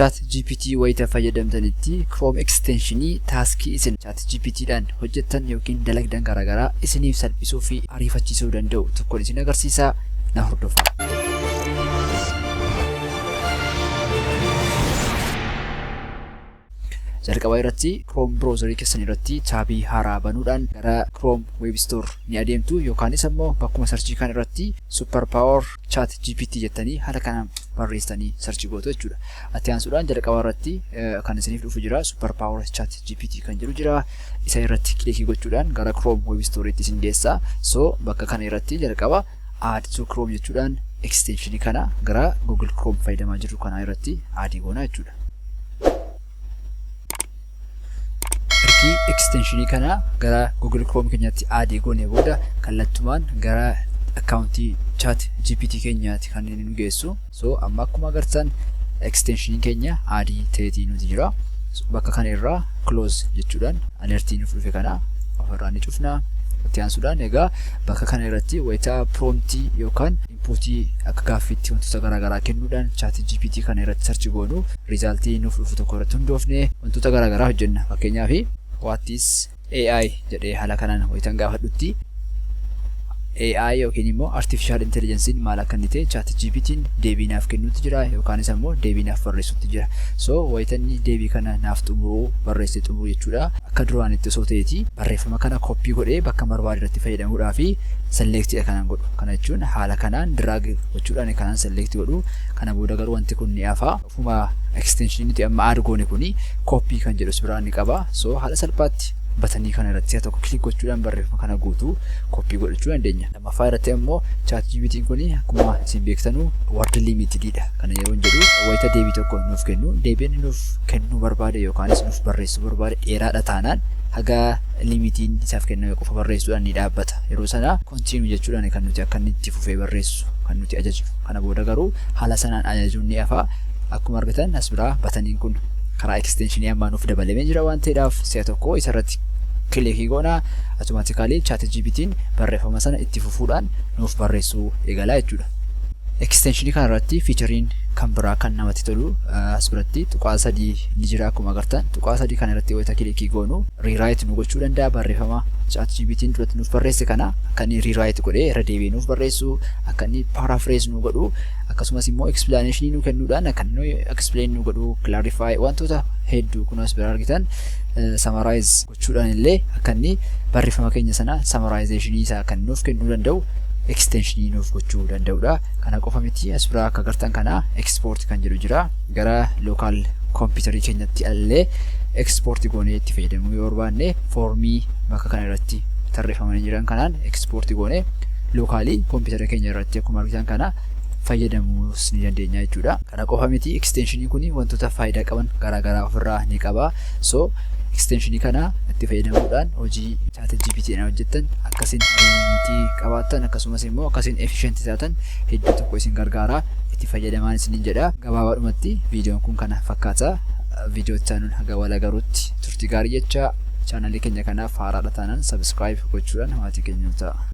ChatGPT wayita fayyadamtanitti Chrome extensionii taskii isin ChatGPTdhaan hojjettan yookiin dalagdan garaagaraa isiniif salphisuu fi ariifachiisuu danda'u tokkoon isin agarsiisa, na hordofaa. Jalqaba irratti Chrome browserii keessan irratti tabii haaraa banuudhaan gara Chrome Web Store ni adeemtu, yookaanis immoo bakkuma searchii kan irratti Superpower ChatGPT jettanii haala kanaan barreessitanii searchii gootu jechuudha. Itti aansuudhaan jalqaba irratti kan isiniif dhufu jira, Superpower ChatGPT kan jedhu jira. Isa irratti clickii gochuudhaan gara Chrome Web Storeetti isin geessa. So bakka kana irratti jalqaba Add to Chrome jechuudhaan extensionii kana gara Google Chrome fayyadamaa jirru kanaa irratti add goona jechuudha. Ergi extensionii kana gara Google Chrome keenyatti add goone booda kallattumaan gara akkaawuntii ChatGPT keenyaatti kan inni nu geessu. So amma akkuma agartan extensionii keenya add ta'eetii nuti jira. Bakka kana irraa close jechuudhaan alertii nuuf dhufe kana ofirraa ni cufna. Itti aansuudhaan egaa bakka kana irratti wayitaa promptii yookaan inputii akka gaaffiitti wantoota garaagaraa kennuudhaan ChatGPT kana irratti search goonu resultii nuuf dhufu tokko irratti hundoofne wantoota garaagaraa hojjenna. Fakkeenyaaf "What is AI?" jedhee haala kanaan wayitaan gaafadhutti AI yookiin immoo artificial intelligence maal akka inni ta'e ChatGPT'n deebii naaf kennuutti jira yookaanis immoo deebii naaf barreessuutti jira. So wayitanni deebii kana naaf xumuruu, barreessee xumuruu jechuudha. Akka duraan itti osoo ta'eeti barreeffama kana copy godhee bakka barbaade irratti fayyadamuudhaa fi selectidha kanan godhu. Kana jechuun haala kanaan drag gochuudhaan kanaan select godhu. Kana booda garuu wanti kun ni hafa. Ofuma extension nuti amma add goone kuni copy kan jedhus biraa ni qaba. So haala salphaatti buttonii kana irratti si'a tokko click gochuudhaan barreeffama kana guutuu copy godhachuu dandeenya. Lammaffaa irratti immoo ChatGPT'n kun akkuma isin beektanu word limitedidha. Kana yeroo jedhu wayita deebii tokko nuuf kennu, deebiin nuuf kennuu barbaade yookaanis nuuf barreessuu barbaade dheeraadha taanaan haga limitiin isaaf kenname qofa barreessuudhaan ni dhaabbata. Yeroo sana continue jechuudhaan kan nuti akka inni itti fufee barreessu kan nuti ajajnu. Kana booda garuu haala sanaan ajajuun ni hafa. Akkuma argitan as biraa buttoniin kun karaa extensionii ammaa nuuf dabalamee jira waan ta'eedhaaf si'a tokko isarratti clickii goona, automatically ChatGPT'n barreeffama sana itti fufuudhaan nuuf barreessuu eegalaa jechuudha. Extensionii kana irratti featureiin kan biraa kan namatti tolu as biratti tuqaa sadii ni jira akkuma agartan. Tuqaa sadii kana irratti wayita clickii goonu rewrite nu gochuu danda'a. Barreeffama ChatGPT'n duratti nuuf barreesse kana akka inni rewrite godhee irra deebi'ee nuuf barreessu, akka inni paraphrase nu godhu, akkasumas immoo explanationii nu kennuudhaan akka inni explain nu godhu, clarify, wantoota hedduu kun as bira argitan, summarize gochuudhaan illee akka inni barreeffama keenya sana summarizationii isaa kan nuuf kennuu danda'u extensionii nuuf gochuu danda'udha. Kana qofa miti, as biraa akka agartan kana export kan jedhu jira. Gara local computerii keenyatti illee export goonee itti fayyadamuu yoo barbaanne formii bakka kana irratti tarreeffamanii jiran kanaan export goonee localii computera keenya irratti akkuma argitan kana fayyadamuus ni dandeenya jechuudha. Kana qofa miti, extensionii kun wantoota faayidaa qaban garaagaraa ofirraa ni qaba. So extensionii kana itti fayyadamuudhaan hojii ChatGPT dhaan hojjettan akkasiin ariitii qabaattan, akkasumas immoo akkasiin efficient taatan hedduu tokko isin gargaara, itti fayyadamaan isiniin jedha. Gabaabaadhumatti viidiyoon kun kana fakkaata. Viidiyoo itti aanuun haga wal agaruutti turtii gaarii jecha, channelii keenya kanaaf haaraadha taanaan subscribe gochuudhaan maatii keenya ta'a.